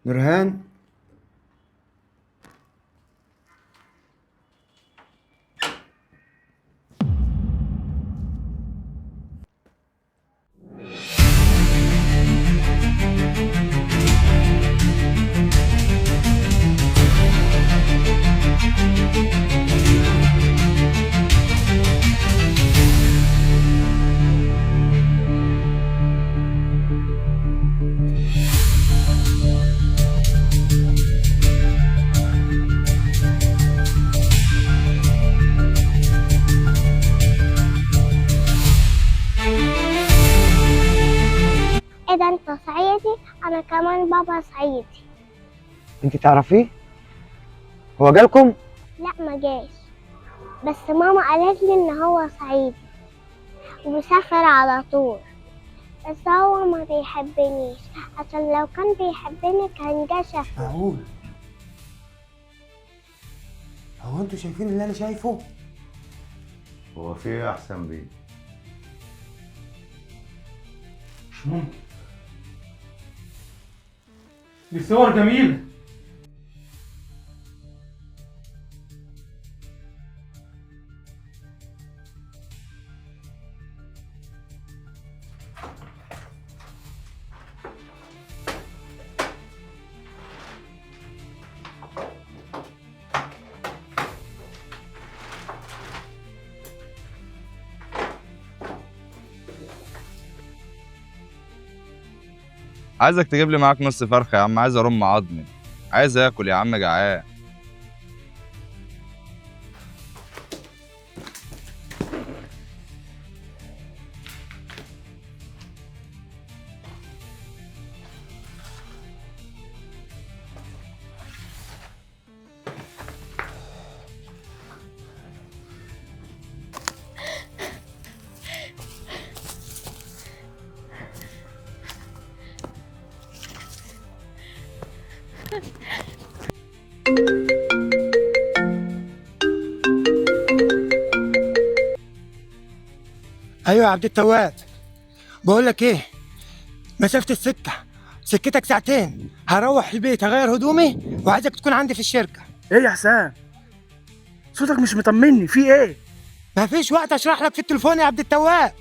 نورهان. ايه ده انت صعيدي؟ انا كمان بابا صعيدي. انت تعرفيه؟ هو جالكم؟ لا ما جاش، بس ماما قالت لي ان هو صعيدي وبيسافر على طول، بس هو ما بيحبنيش، عشان لو كان بيحبني كان جه شافني. معقول؟ هو انتوا شايفين اللي انا شايفه؟ هو في ايه احسن بيه؟ مش ممكن، دي صور جميلة. عايزك تجيب لي معاك نص فرخة يا عم، عايز ارم عظمي، عايز اكل يا عم، جعان. ايوه يا عبد التواب، بقول لك ايه، مسافة السكة سكتك ساعتين، هروح البيت هغير هدومي وعايزك تكون عندي في الشركة. ايه يا حسام؟ صوتك مش مطمني، في ايه؟ مفيش وقت اشرح لك في التليفون يا عبد التواب.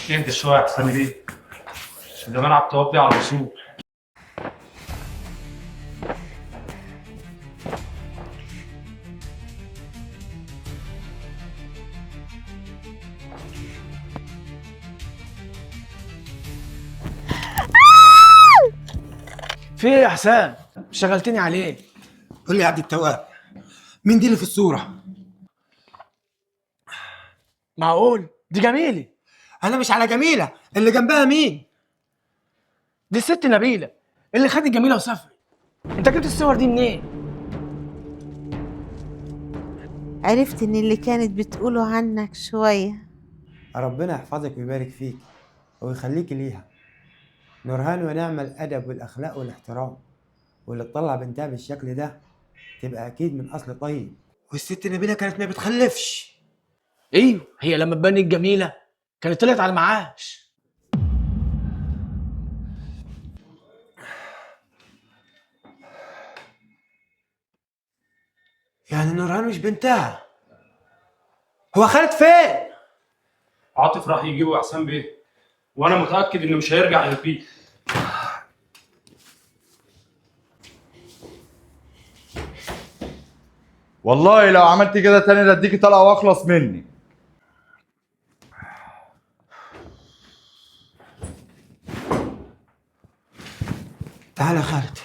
اهدى شوية يا حسام بيه، ده ملعب توابي على الوصول. في ايه يا حسام؟ شغلتني عليه. قول لي يا عبد التواب، مين دي اللي في الصورة؟ معقول؟ دي جميلة. انا مش على جميلة، اللي جنبها مين؟ دي الست نبيلة اللي خدت جميلة وسافرت. انت جبت الصور دي منين؟ عرفت ان اللي كانت بتقوله عنك شوية. ربنا يحفظك ويبارك فيك ويخليك ليها. نورهان ونعم الادب والاخلاق والاحترام، واللي تطلع بنتها بالشكل ده تبقى اكيد من اصل طيب. والست نبيلة كانت ما بتخلفش. ايوه، هي لما اتبنت جميلة كانت طلعت على المعاش. يعني نورهان مش بنتها. هو خالد فين؟ عاطف راح يجيبه حسام بيه، وانا متاكد انه مش هيرجع غير بيه. والله لو عملت كده تاني لاديكي طلقه واخلص مني. تعالى يا خالد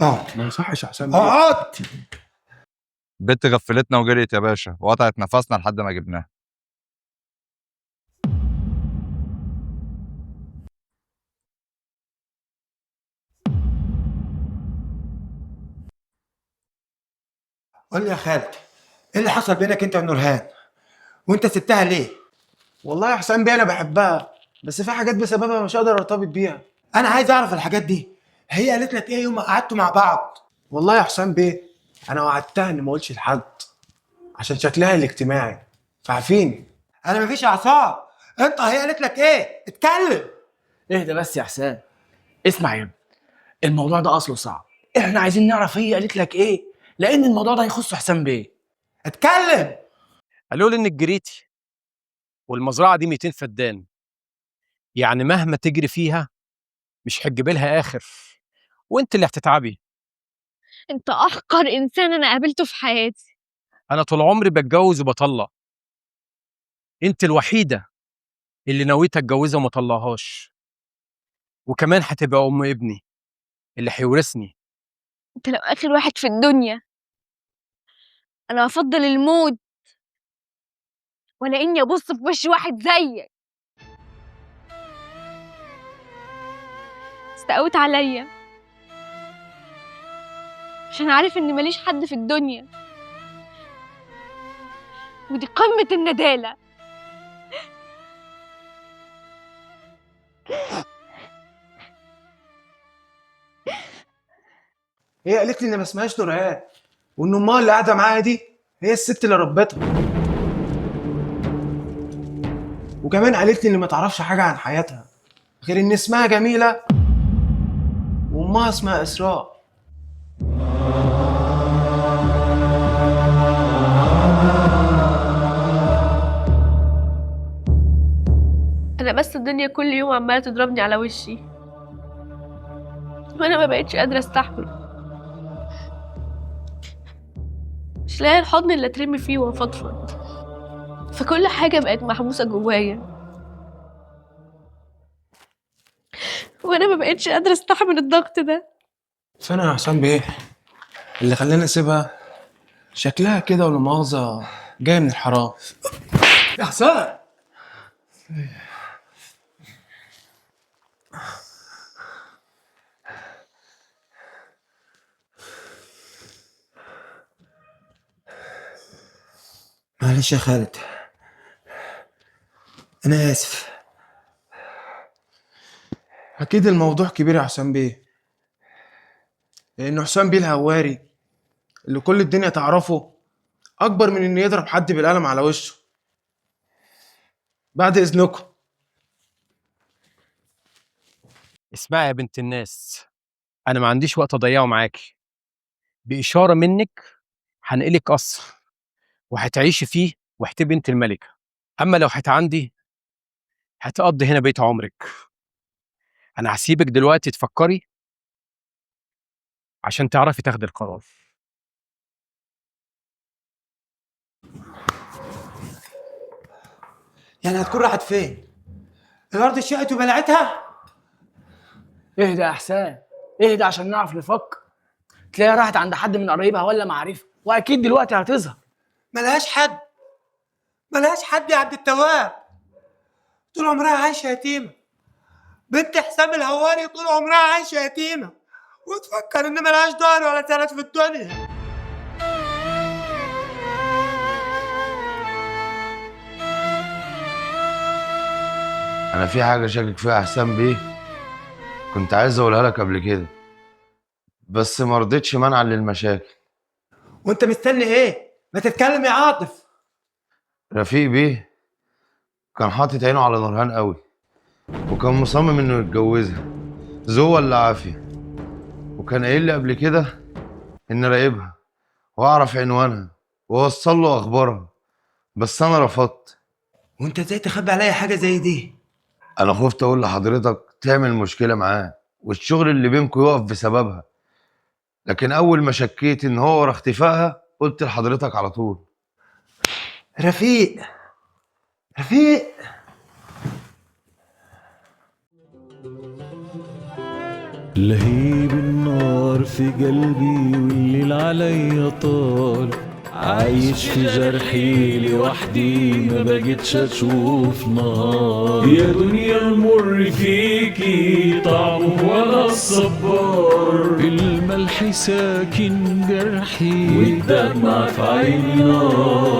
اقعد. ما يصحش يا حسام بيه. اقعد. البت غفلتنا وجريت يا باشا، وقطعت نفسنا لحد ما جبناها. قول لي يا خالد، ايه اللي حصل بينك انت ونورهان؟ وانت سبتها ليه؟ والله يا حسام بيه انا بحبها، بس في حاجات بسببها مش هقدر ارتبط بيها. انا عايز اعرف الحاجات دي، هي قالت لك ايه يوم ما قعدتوا مع بعض؟ والله يا حسام بيه انا وعدتها اني ما اقولش لحد عشان شكلها الاجتماعي، فعارفين. انا مفيش اعصاب، انت هي قالت لك ايه؟ اتكلم. اهدى بس يا حسام. اسمع يا ابني، الموضوع ده اصله صعب، احنا عايزين نعرف هي قالت لك ايه، لان الموضوع ده هيخص حسام بيه. اتكلم. قالوا لي انك جريتي والمزرعه دي 200 فدان، يعني مهما تجري فيها مش هتجيب لها اخر، وانت اللي هتتعبي. انت احقر انسان انا قابلته في حياتي. انا طول عمري بتجوز وبطلق، انت الوحيدة اللي نويت اتجوزها وما طلقهاش، وكمان هتبقى ام ابني اللي هيورثني. انت لو اخر واحد في الدنيا انا هفضل الموت ولا اني ابص في وش واحد زيك. استقوت عليا عشان عارف ان ماليش حد في الدنيا، ودي قمة الندالة. هي قالت لي ان ما اسمهاش نورهان، وان امها اللي قاعدة معاها دي هي الست اللي ربتها، وكمان قالت لي ان ما تعرفش حاجة عن حياتها غير ان اسمها جميلة وامها اسمها اسراء. انا بس الدنيا كل يوم عماله تضربني على وشي، وانا ما بقتش قادرة استحمل. مش لاقي الحضن اللي اترمي فيه وافضفض، فكل حاجة بقت محبوسة جوايا، وانا ما بقتش قادرة استحمل الضغط ده. فانا يا حسام بيه اللي خلاني اسيبها شكلها كده ولا مؤاخذة جاية من الحرام. يا حسام معلش يا خالد، انا اسف. اكيد الموضوع كبير يا حسام بيه، لانه حسام بيه الهواري اللي كل الدنيا تعرفه اكبر من انه يضرب حد بالقلم على وشه. بعد اذنكم. اسمعي يا بنت الناس، انا ما عنديش وقت اضيعه معاكي. باشارة منك هنقلك قصر وهتعيشي فيه وهتبقي انت الملكة، اما لو هتعندي هتقضي هنا بيت عمرك. انا هسيبك دلوقتي تفكري عشان تعرفي تاخدي القرار. يعني هتكون راحت فين؟ الارض اتشقت وبلعتها؟ اهدى يا حسام، اهدى عشان نعرف نفكر. تلاقيها راحت عند حد من قرايبها ولا معرفة، واكيد دلوقتي هتظهر. ملهاش حد، ملهاش حد يا عبد التواب. طول عمرها عايشه يتيمة، بنت حسام الهواري طول عمرها عايشه يتيمة، وتفكر ان ملهاش ظهر ولا سند في الدنيا. انا في حاجة شاكك فيها يا حسام بيه، كنت عايز اقولها لك قبل كده بس ما رضيتش منعا للمشاكل. وانت مستني ايه؟ ما تتكلم يا عاطف. رفيق بيه كان حاطط عينه على نورهان قوي، وكان مصمم انه يتجوزها ذو ولا عافية، وكان قايل لي قبل كده ان راقبها واعرف عنوانها واوصل له اخبارها، بس انا رفضت. وانت ازاي تخبي عليا حاجة زي دي؟ انا خفت اقول لحضرتك تعمل مشكلة معاه والشغل اللي بينكم يقف بسببها، لكن اول ما شكيت ان هو ورا اختفائها قلت لحضرتك على طول. رفيق، رفيق. لهيب النار في قلبي والليل عليا طال. عايش في جرحي لوحدي، ما بقتش اشوف نهار. يا دنيا المر فيكي طعمه ولا الصبار، الملح ساكن جرحي والدمع في عيني نار.